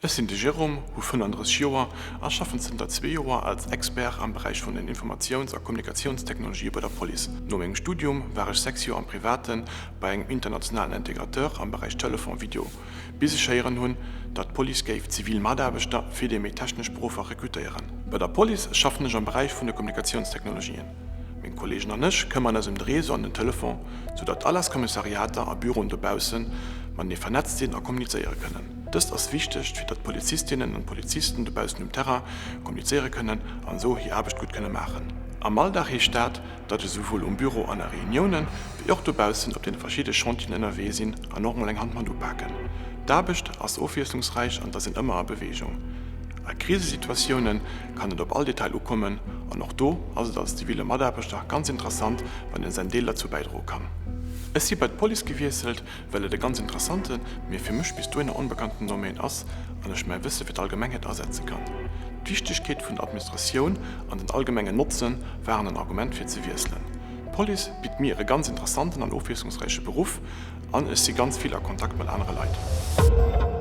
Ech sinn de Jérôme, hu 35 Joer a schaffen zënter zwee Joer als Expert am Beräich vun den Informatiouns a Kommunikatiounstechnologië bei der Police. No mengem Studium war ech 6 Joer am Privaten bei engem internationalen Intégrateur am Beräich Telefon Video, bis ech héieren hunn, datt d'Police géif zivil Mataarbechter fir déi méi technesch Beruffer rekrutéieren. Bei der Police schaffen ech am Beräich vun de Kommunikatiounstechnologien. Meng Kolleegen an ech këmmeren eis ëm de Réseau an den Telefon, sou datt all eis Kommissariater a Büroen dobausse matenee vernetzt sinn a kommunizéiere kënnen. Dëst ass wichteg, fir datt d'Polizistinnen an d'Polizisten dobaussen um Terrain kommunizéiere kënnen an esou hir Aarbecht gutt kënne maachen. Am Alldag heescht dat, datt ech esouwuel um Büro an a Reuniounen, wéi och dobaussen op deene verschidde Chantieren ënnerwee sinn an och mol eng Hand mat upaken. D'Aarbecht ass ofwiesslungsräich an et ass een ëmmer a Beweegung. A Krisesituatioune kann et op all Detail ukommen an och do ass et als zivile Mataarbechter ganz interessant, wann een säin Deel derzou bäidroe kann. Ech si bei d'Police gewiesselt, well et e ganz interessante, mee fir mech bis dohinner onbekannten Domaine ass an ech mäi Wësse fir d'Allgemengheet asetze kann. D'Wichtegkeet vun der Administratioun an den allgemengen Notze waren en Argument fir ze wiesselen. D'Police bitt mir e ganz interessanten an ofwiesslungsräiche Beruff an ech si ganz vill a Kontakt mat anere Leit.